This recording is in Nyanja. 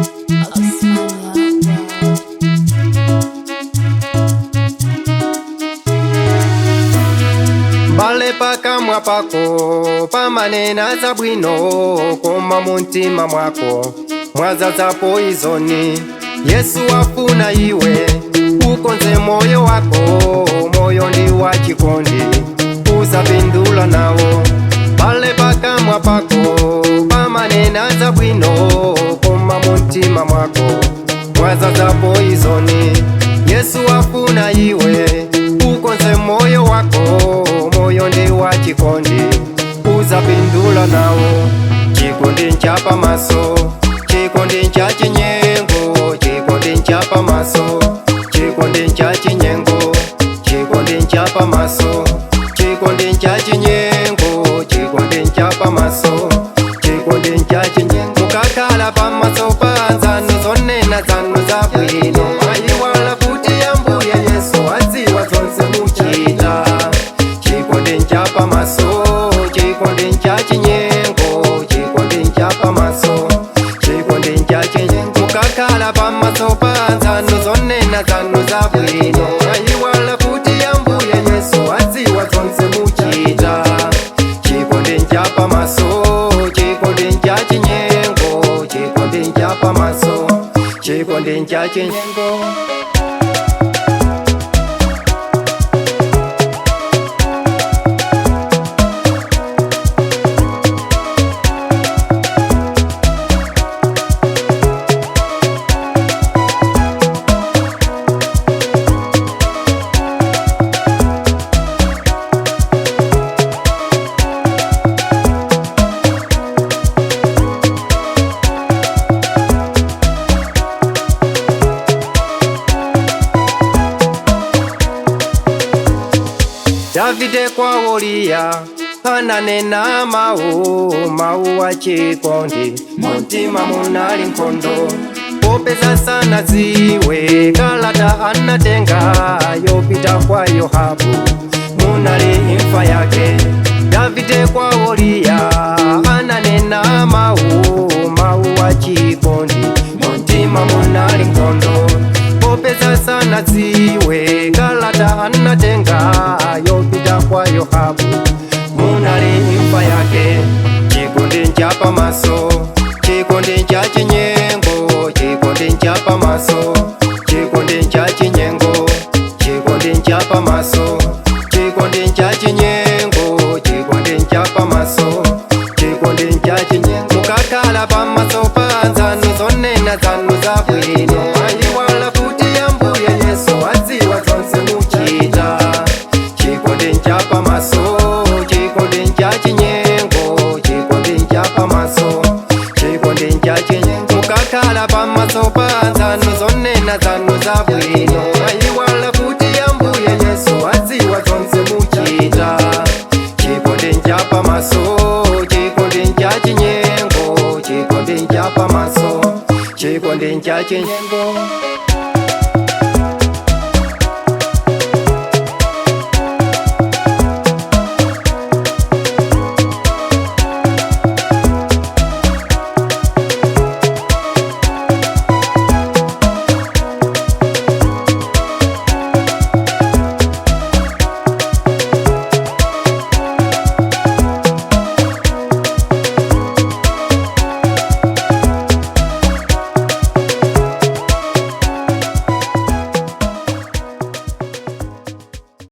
Osmania World. Mbale pakamwa pako pamanena zabwino, koma muntima mwako mwazaza poizoni. Yesu afuna iwe ukonze moyo wako, moyo ndi wa chikondi usapindula nawo. Mbale pakamwa pako pamanena zabwino, koma muntima mwako mwazaza poizoni. Yesu afuna iwe ukonze moyo wako, moyo ndi wa chikondi uzapindula nawo. Chikondi nchapamaso, chikondi nchachinyengo, chikondi nchapamaso, chikondi nchachinyengo, chikondi nchapamaso, chikondi nchachinyengo, chikondi nchapamaso, chikondi nchachinyengo. Mukakhala pamaso pa anzanu zonena zanu zabwino, ayiwala kuti Ambuye Yesu adziwa zonse muchita. Chikondi nchapamaso, chikondi nchachinyengo, chikondi nchapamaso, chikondi nchachinyengo. Mukakhala pamaso pa anzanu zonena zanu zabwino, ayiwala kuti Ambuye Yesu adziwa zonse muchita. Chikondi nchapamaso, chikondi nchachinyengo, chikondi nchapamaso, chikondi nchachinyengo. Davide kwa Uriya ananena mawu, mawu a chikondi, muntima munali nkhondo. Popeza sanadziwe kalata anatenga yopita kwa Yowabu, munali imfa yake. Davide kwa Uriya ananena mawu, mawu a chikondi, muntima munali nkhondo. Popeza sanadziwe kalata anatenga yopita kwa Yowabu, munali imfa yake. Chikondi nchapamaso, chikondi nchachinyengo, chikondi nchapamaso, chikondi nchachinyengo, chikondi nchapamaso, chikondi nchachinyengo, chikondi nchapamaso, chikondi nchachinyengo. Mukakhala pamaso pa anzanu zonena zanu zabwino, ayiwala kuti Ambuye Yesu adziwa zonse muchita. Chikondi nchapamaso, chikondi nchachinyengo, chikondi nchapamaso, chikondi nchachinyengo. Mukakhala pamaso pa anzanu zonena zanu zabwino, ayiwala kuti Ambuye Yesu adziwa zonse muchita. Chikondi nchapamaso, chikondi nchachinyengo, chikondi nchapamaso, chikondi nchachinyengo.